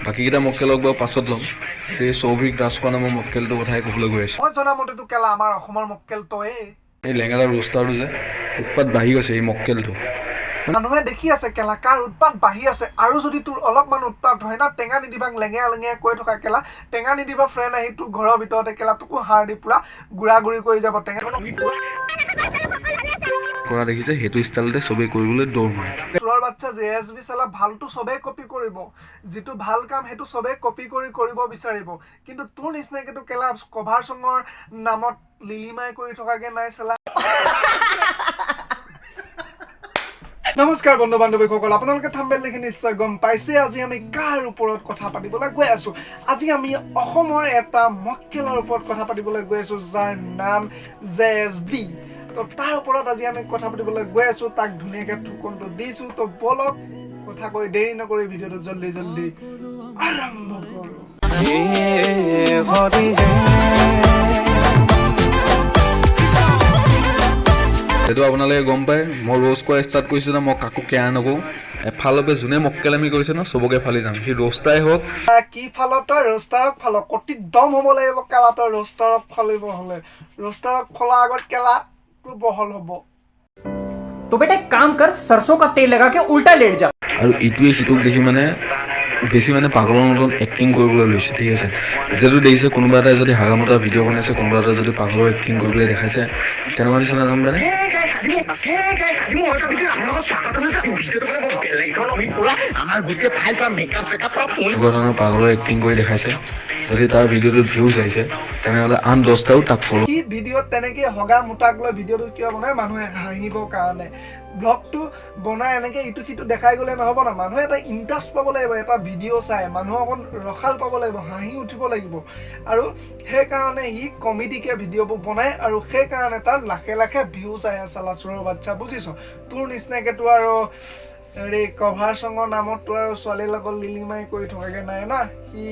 বাকীকেইটা মক্কেলক বাৰু পাছত ল'ম। সেই সৌভিক ৰাজখোৱা নামৰ মক্কেলটোৰ কথাই ক'বলৈ গৈ আছোঁ। মই জনামতেতো কেলা আমাৰ অসমৰ মক্কেল তয়ে। এই লেঙেৰা ৰোষ্টাৰটো যে উৎপাত বাঢ়ি গৈছে এই মক্কেলটো। মানুহে দেখি আছে কেলা কাৰ উৎপাত বাঢ়ি আছে। আৰু যদি তোৰ অলপমান উৎপাত হয় না, টেঙা নিদিবাক লেঙেৰা লেঙেৰা কৈ থকা কেলা টেঙা নিদিবা ফ্ৰেণ্ড আহি তোৰ ঘৰৰ ভিতৰতে কেলা তোকো হাড় দি পুৰা গুড়া গুড়ি কৰি যাব টেঙা। কৰা দেখিছে, সেইটো ষ্টাইলতে চবেই কৰিবলৈ দৌৰ মাৰে। চোৰৰ বাচ্চা জে এছ বি চালা, ভালটো চবেই কপি কৰিব, যিটো ভাল কাম সেইটো চবেই কপি কৰি কৰিব বিচাৰিব। কিন্তু তোৰ নিচিনাকেতো কেলা কভাৰ চঙৰ নামত লিলিমাই কৰি থকাকে নাই চালা। নমস্কাৰ বন্ধু বান্ধৱীসকল, আপোনালোকে থাম্বনেইল দেখি নিশ্চয় গম পাইছে আজি আমি কাৰ ওপৰত কথা পাতিবলৈ গৈ আছো। আজি আমি অসমৰ এটা মক্কেলৰ ওপৰত কথা পাতিবলৈ গৈ আছো, যাৰ নাম জে এছ বি। তো তাৰ ওপৰত আজি আমি কথা পাতিবলৈ গৈ আছো, তাক ধুনীয়াকৈ ঠোকনটো দিছো। তো ব'লক, কথা কৈ দেৰি নকৰি ভিডিঅ'টো জল্দি জল্দি আৰম্ভ কৰোঁ। সেইটো আপোনালোকে গম পায়, মই ৰ'জ কৰা ষ্টাৰ্ট কৰিছোঁ ন, মই কাকো কেয়াৰ নকৰোঁ। এফালৰ পৰা যোনে মক্কেলামি কৰিছে ন, চবকে ফালি যাম, সি ৰ'ষ্টাই হওক। কি ফালত তই ৰ'ষ্টাৰক ফাল? কতি দম হ'ব লাগিব কেলা তই ৰ'ষ্টাৰক ফালিব হ'লে। ৰ'ষ্টাৰক ফলাৰ আগত কেলা তোৰ বহল হ'ব। तो बेटा, एक काम कर, सरसों का तेल लगा के उल्टा लेट जा। আৰু ইটোৱে সিটোক দেখি মানে বেছি মানে পাগলৰ মতন এক্টিং কৰিবলৈ লৈছে, ঠিক আছে। যিহেতু দেখিছে কোনোবা এটাই যদি হাগামতা ভিডিঅ' বনাইছে, কোনোবা এটাই যদি পাগলৰ এক্টিং কৰিবলৈ দেখাইছে, কেনেকুৱা নিচিনা গম পায়নে? এনেকুৱা ধৰণৰ পাগলৰ এক্টিং কৰি দেখাইছে। যদি তাৰ ভিডিঅ'টোত ভিউজ আহিছে, তেনেহ'লে আন 10টাও তাক ফ'ল' কি ভিডিঅ'ত তেনেকে হগা মোটাক লৈ ভিডিঅ'টো কিয় বনাই? মানুহে হাঁহিবৰ কাৰণে ব্লগটো বনাই। এনেকে ইটো সিটো দেখাই গ'লে নহ'ব ন, মানুহে এটা ইণ্টাৰেষ্ট পাব লাগিব। এটা ভিডিঅ' চাই মানুহ অকণ ৰসাল পাব লাগিব, হাঁহি উঠিব লাগিব। আৰু সেইকাৰণে ই কমেডিকে ভিডিঅ'বোৰ বনায় আৰু সেইকাৰণে তাৰ লাখে লাখে ভিউজ আহে চালা চোৰৰ বাচ্চা, বুজিছ? তোৰ নিচিনাকেতো আৰু হেৰি কভাৰ চঙৰ নামততো আৰু ছোৱালীৰ লগত লিলিমাই কৰি থকাগে নাই না। সি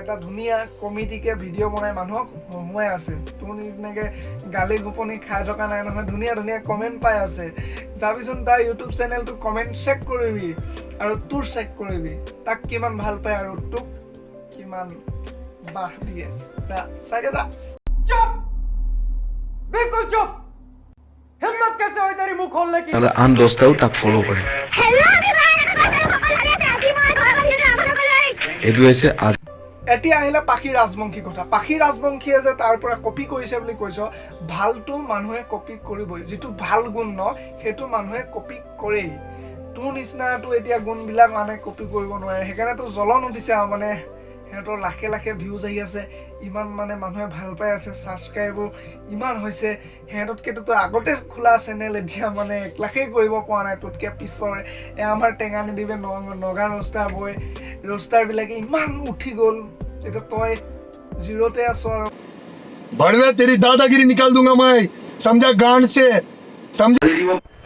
এটা ধুনীয়া কমেডিকে ভিডিঅ' বনাই মানুহক হহুৱাই আছে। তোৰ নিচিনাকে গালি গোপনি খাই থকা নাই নহয়, ধুনীয়া ধুনীয়া কমেণ্ট পাই আছে। যাবিচোন তাৰ ইউটিউব চেনেলটো কমেণ্ট চেক কৰিবি আৰু তোৰ চেক কৰিবি, তাক কিমান ভাল পায় আৰু তোক কিমান বাহ দিয়ে। যা চাইগে যা। चुप, बिल्कुल चुप। हिम्मत कैसे हुई तेरी मुंह खोलने की? নহ'লে আন 10টাও তাক ফ'ল' কৰে। এইটো হৈছে আজ এতিয়া আহিলে পাখি ৰাজবংশীৰ কথা। পাখি ৰাজবংশীয়ে যে তাৰ পৰা কপি কৰিছে বুলি কৈছ, ভালটো মানুহে কপি কৰিবই। যিটো ভাল গুণ ন, সেইটো মানুহে কপি কৰেই। তোৰ নিচিনাটো এতিয়া গুণবিলাক মানে কপি কৰিব নোৱাৰে, সেইকাৰণে তোৰ জ্বলন উঠিছে। আৰু মানে সিহঁতৰ লাখে লাখে ভিউজ আহি আছে, ইমান মানে মানুহে ভাল পাই আছে, ছাবস্ক্ৰাইবো ইমান হৈছে। সিহঁততকেতো তই আগতে খোলা চেনেল এতিয়া মানে 1 লাখেই কৰিব পৰা নাই। তোতকৈ পিছৰ এই আমাৰ টেঙা নিদিবে নগা ৰ'ষ্টাৰ বয় ৰ'ষ্টাৰবিলাকে ইমান উঠি গ'ল, এতিয়া তই জিৰ'তে আছ আৰু। भड़वे, तेरी दादागिरी निकाल दूंगा मैं, समझा? गांड से, समझा?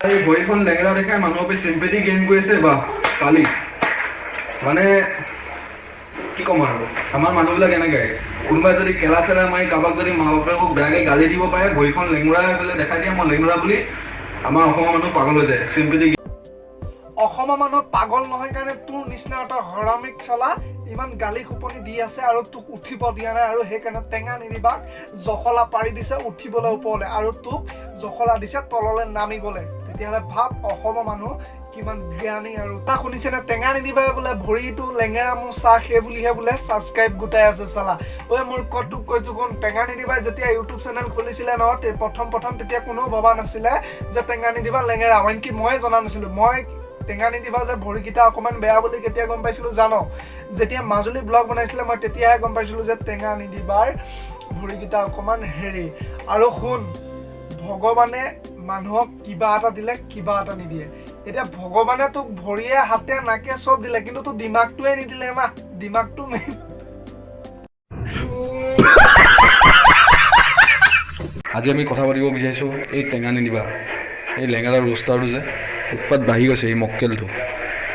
এই ভৰিখন লেঙেৰা দেখাই মানুহৰ পৰা চিম্পেথি গেইন কৰি আছে বা কালি। মানে কি ক'ম আৰু, আমাৰ মানুহবিলাক এনেকাই। কোনোবাই যদি কেলা চেলা মাৰি কাৰোবাক যদি মা বাপেকক বেয়াকৈ গালি দিব পাৰে, ভৰিখন লেঙুৰাই পেলাই দেখাই দিয়ে মই লেঙুৰা বুলি, আমাৰ অসমৰ মানুহ পাগল হৈ যায় চিম্পেথি। অসমৰ মানুহ পাগল নহয় কাৰণে তোৰ নিচিনা এটা হৰামিক চলা ইমান গালি খোপনি দি আছে আৰু তোক উঠিব দিয়া নাই। আৰু সেইকাৰণে টেঙা নিদিবাক জখলা পাৰি দিছে উঠিবলৈ ওপৰলৈ আৰু তোক জখলা দিছে তললৈ নামিবলৈ। তেতিয়াহ'লে ভাব অসমৰ মানুহ কিমান জ্ঞানী। আৰু তাক শুনিছেনে, টেঙা নিদিবা বোলে ভৰিটো লেঙেৰা মোৰ চাহ সেই বুলিহে বোলে ছাবস্ক্ৰাইব গোটাই আছে চালা। ঐ মোৰ তোক কৈছো কোন, টেঙা নিদিবা যেতিয়া ইউটিউব চেনেল খুলিছিলে ন প্ৰথম প্ৰথম, তেতিয়া কোনেও ভবা নাছিলে যে টেঙা নিদিবা লেঙেৰা। আনকি ময়ে জনা নাছিলোঁ। মই টেঙা নিদিবা যে ভৰিকেইটা অকণমান বেয়া বুলি কেতিয়া গম পাইছিলোঁ জান? যেতিয়া মাজুলী ব্লগ বনাইছিলে, মই তেতিয়াহে গম পাইছিলোঁ যে টেঙা নিদিবাৰ ভৰিকেইটা অকণমান হেৰি। আৰু শুন, ভগৱানে মানুহক কিবা এটা দিলে কিবা এটা নিদিয়ে। এতিয়া ভগৱানে তোক ভৰিয়ে হাতে নাকে চব দিলে, কিন্তু তোৰ দিমাগটোৱে নিদিলে না। দিমাগটো মেইন। আজি আমি কথা পাতিব বিচাৰিছোঁ এই টেঙা নিদিবা, এই লেঙেৰা ৰোষ্টাৰটো যে উৎপাত বাঢ়ি গৈছে এই মক্কেলটো।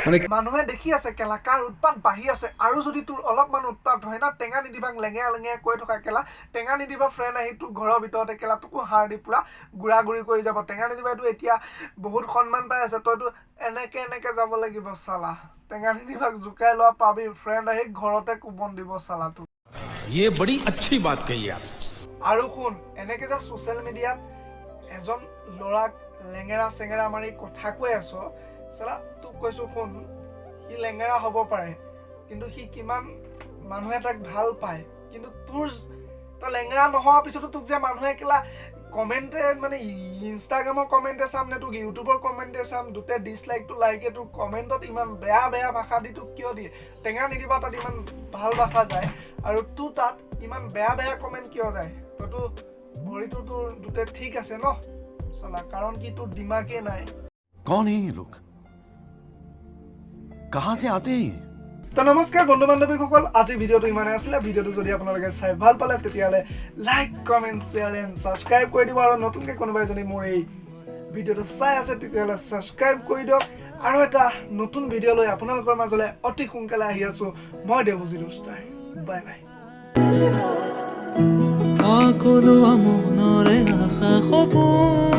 মানে মানুহে দেখি আছে কেলা কাৰ উৎপাত বাঢ়ি আছে। আৰু যদি তোৰ অলপমান উৎপাত হয় না, টেঙা নিদিবাক লেঙেৰা লেঙেৰা কৈ থকা কেলা, টেঙা নিদিবা ফ্ৰেণ্ড আহি তোৰ ঘৰৰ ভিতৰতে কেলা তোকো হাৰ দি পুৰা গুড়া গুড়ি কৰি যাব। টেঙা নিদিবাইতো এতিয়া বহুত সন্মান পাই আছে, তইতো এনেকে এনেকে যাব লাগিব চালা। টেঙা নিদিবাক জোকাই লোৱা পাবি, ফ্ৰেণ্ড আহি ঘৰতে কোবন দিব চালা তোক। ये बड़ी अच्छी बात कही आप। আৰু শুন, এনেকে যে ছ'চিয়েল মিডিয়াত এজন ল'ৰাক লেঙেৰা চেঙেৰা মাৰি কথা কৈ আছ চালা, তোক কৈছোঁ শুন, সি লেঙেৰা হ'ব পাৰে, কিন্তু সি কিমান মানুহে তাক ভাল পায়। কিন্তু তোৰ তই লেঙেৰা নোহোৱাৰ পিছতো তোক যে মানুহে কেলা কমেণ্টে, মানে ইনষ্টাগ্ৰামৰ কমেণ্টে চাম নে তোক ইউটিউবৰ কমেণ্টে চাম, দুটাই ডিছলাইকটো লাইকে তোৰ কমেণ্টত ইমান বেয়া বেয়া ভাষা দি তোক কিয় দিয়ে? টেঙা নিদিবা তাত ইমান ভাল ভাষা যায় আৰু তোৰ তাত ইমান বেয়া বেয়া কমেণ্ট কিয় যায়? তইতো ভৰিটো তোৰ দুটাই ঠিক আছে ন চলা, কাৰণ কি তোৰ দিমাগেই নাই। कौन है ये लोग? कहां से आते हैं ये? তো নমস্কাৰ বন্ধু বান্ধৱীসকল, আজি ভিডিঅ'টো ইমানে আছিলে। ভিডিঅ'টো যদি আপোনালোকে চাই ভাল পালে, তেতিয়াহ'লে like, comment, share and subscribe কৰি দিব। আৰু নতুনকৈ কোনোবাই যদি মোৰ এই ভিডিঅ'টো চাই আছে, তেতিয়াহ'লে ছাবস্ক্ৰাইব কৰি দিয়ক। আৰু এটা নতুন ভিডিঅ' লৈ আপোনালোকৰ মাজলৈ অতি সোনকালে আহি আছোঁ। মই দেৱজিৎ ষ্টাৰ, বাই বাই। সকলো মনৰে আশা সপোন।